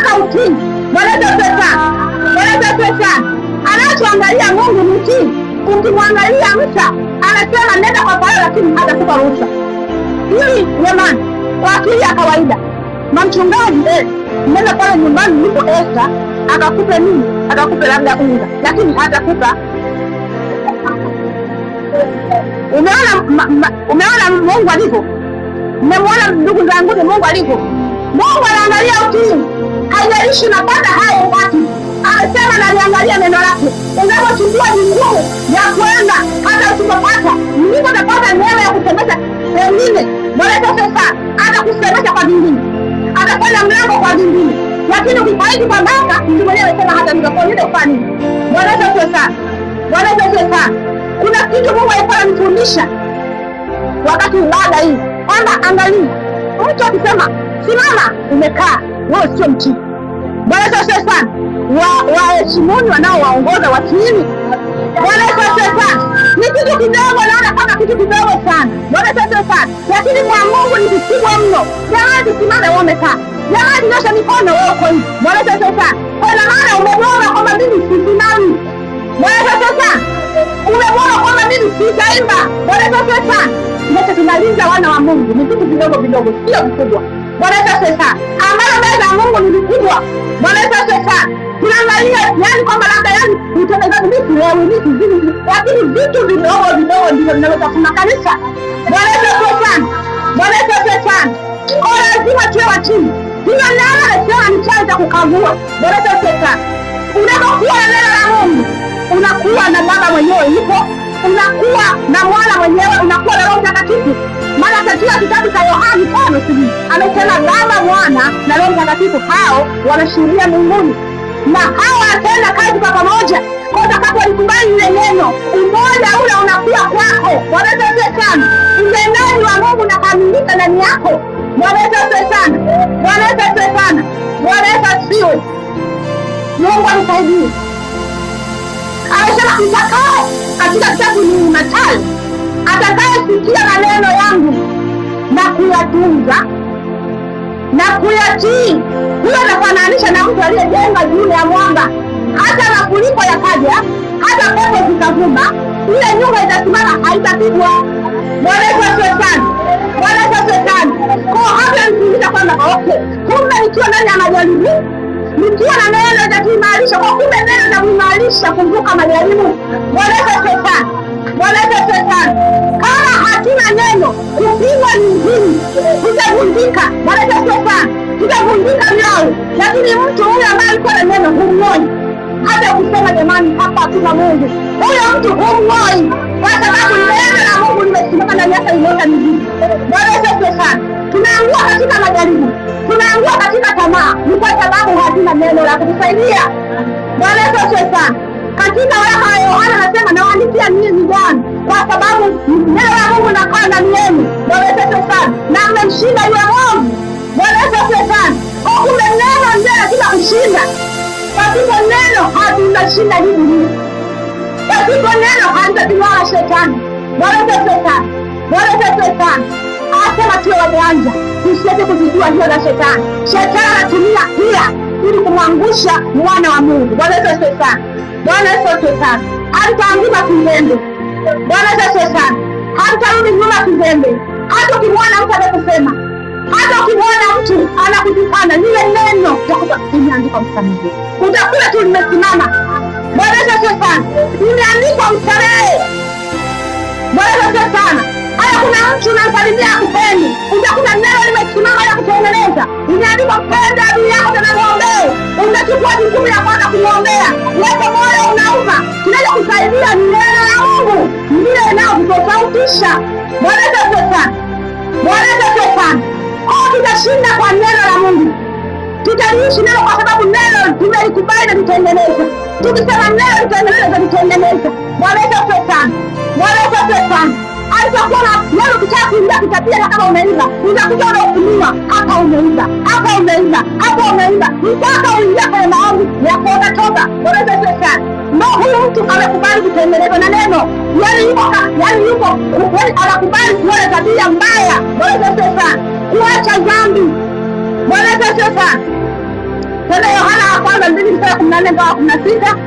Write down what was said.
Anataka utii. Bwana Yesu asifiwe sana. Bwana Yesu asifiwe sana. Anachoangalia Mungu ni utii. Ukimwangalia Musa anasema nenda kwa Farao, lakini hatakupa ruhusa. Hili jamani, kwa akili ya kawaida, mamchungaji nenda pale nyumbani yupo Esther akakupe nini? Akakupe labda unga, lakini hatakupa. Umeona, umeona Mungu alivyo? Mmemwona ndugu zangu, ni Mungu alivyo. Mungu anaangalia utii, haijalishi unapata hayo upati. Amesema naliangalia neno lake. Unapochukua jukumu ya kwenda, hata usipopata, ndipo utapata neema ya kusemesha wengine. Bwana Yesu sasa atakusemesha kwa vingine, atafanya mlango kwa vingine, lakini ukifaidi kwa baraka, ndio mwenyewe sema hata nikakuonyesha ufanye nini. Bwana Yesu asifiwe sana. Bwana Yesu asifiwe sana. Kuna kitu Mungu alikuwa ananifundisha wakati ibada hii kwamba angalia, mtu akisema simama, umekaa wewe, sio mtii. Bwana Yesu asifiwe sana. Waheshimuni wanaowaongoza, watiini. Bwana Yesu asifiwe sana. Ni kitu kidogo, naona kama kitu kidogo sana. Bwana Yesu asifiwe sana, lakini kwa Mungu ni kikubwa mno. Jamani, tusimame, wewe umekaa. Jamani, nyosha mikono, wewe uko hivi. Bwana Yesu asifiwe sana. Kwa maana umebora kwamba mimi sisimami. Bwana Yesu asifiwe sana. Umebora kwamba mimi sitaimba. Bwana Yesu asifiwe sana. Kinacho tunaliza wana wa Mungu ni vitu vidogo vidogo, sio vikubwa. Bwana Yesu asifiwe sana. Ambalo mbele za Mungu ni vikubwa. Bwana Yesu asifiwe sana. Tunaangalia yani kwamba labda yani utengenezaji, mimi sielewi, mimi sijui, lakini vitu vidogo vidogo ndivyo vinavyotafuna kanisa. Bwana Yesu asifiwe sana. Bwana Yesu asifiwe sana. Kwa lazima tuwe watii. Hiyo neno nasema ni chanzo cha kukagua. Bwana Yesu asifiwe sana. Unapokuwa na neno la Mungu unakuwa na Baba mwenyewe yupo, unakuwa na Mwana mwenyewe, unakuwa na Roho Mtakatifu. Maana katika kitabu cha Yohana 5 sijui amesema Baba, Mwana na Roho Mtakatifu hao wanashuhudia mbinguni na hawa wanatenda kazi kwa pamoja. Kwa utakapolikubali lile neno, umoja ule unakuwa kwako. Bwana Yesu asifiwe sana. Utendaji wa Mungu unakamilika ndani yako. Bwana Yesu asifiwe sana. Bwana Yesu asifiwe sana. Bwana Yesu asifiwe. Mungu amsaidie. Amesema mtakao katika kitabu ni Mathayo, atakayesikia maneno yangu na kuyatunza na kuyatii, huyo anafananisha na mtu aliyejenga juu ya mwamba. Hata mafuriko yakaja, hata pepo zikavuma, ile nyumba itasimama, haitapigwa. Bwana Yesu asifiwe sana. Bwana Yesu asifiwe sana. Kwa hapa nifundisha kwamba okay, kumbe nikiwa ndani ya majaribu nikiwa na neno itatuimarisha. Kwa kumbe neno litakuimarisha kuvuka majaribu. Bwana Yesu asifiwe sana. Bwana Yesu asifiwe sana. Kama hatuna neno, kupigwa ni ngumu, tutavunjika. Bwana Yesu asifiwe sana. Tutavunjika mioyo, lakini mtu huyu ambaye alikuwa na neno humng'oi hata kusema jamani, hapa hakuna Mungu, huyo mtu humng'oi, kwa sababu neno la Mungu limesimama ndani yake, limeota mizizi. Bwana Yesu asifiwe sana. Tunaangua katika majaribu, tunaangua katika tamaa, ni kwa sababu hatuna neno la kutusaidia. Bwana Yesu asifiwe sana. Katika waraka wa Yohana anasema nawaandikia ninyi vijana, kwa sababu neno la Mungu linakaa ndani yenu. Bwana Yesu asifiwe sana, na mmemshinda yule mwovu. Bwana Yesu asifiwe sana. Kwa kumbe neno ndio lazima kushinda. Pasipo neno hatutashinda hii dunia. Pasipo neno hatutapigana na shetani. Bwana Yesu asifiwe sana. Bwana Yesu asifiwe sana. Asema tuwe wajanja, tusiweze kuzijua hiyo za shetani. Shetani anatumia hila ili kumwangusha mwana wa Mungu. Bwana Yesu asifiwe sana. Bwana Yesu asifiwe sana. Hatutaanguka kizembe. Bwana Yesu asifiwe sana. Hatutarudi nyuma kizembe. Hata ukimwona mtu anakusema, hata ukimwona mtu anakutukana, lile neno utakuta imeandikwa msamehe, utakuta tu limesimama. Bwana Yesu asifiwe sana. Imeandikwa msamehe. Bwana Yesu asifiwe sana. Haya, kuna mtu unamsalimia akupendi, utakuta neno limesimama la kutengeneza, imeandikwa mpende adui yako tena mwombee. Unachukua jukumu la kwanza kumwombea, leko moyo unauma. Kinachokusaidia ni neno la Mungu, ndiyo inayokutofautisha. Bwana Yesu asifiwe sana. Bwana Yesu asifiwe sana. Kwa tutashinda kwa neno la Mungu, tutaliishi neno kwa sababu neno tumelikubali na tutengeneza. Tukisema neno tutengeneza, tutengeneza. Bwana Yesu asifiwe sana. Bwana Yesu asifiwe sana. Alitakuwa na neno ukitaka kuingia kitabia, hata kama umeiba utakuja unahukumiwa, hapa umeiba, hapa umeiba, hapa umeiba, mpaka uingia kwenye maombi ya kuomba toba. Bwana Yesu asifiwe sana. No, huyu mtu amekubali kutengenezwa na neno, yaani yuko, yaani yuko, yaani anakubali kuwa na tabia mbaya. Bwana Yesu asifiwe sana, kuacha dhambi. Bwana Yesu asifiwe sana. Twende Yohana wa kwanza 2 mstari wa 14 mpaka 16.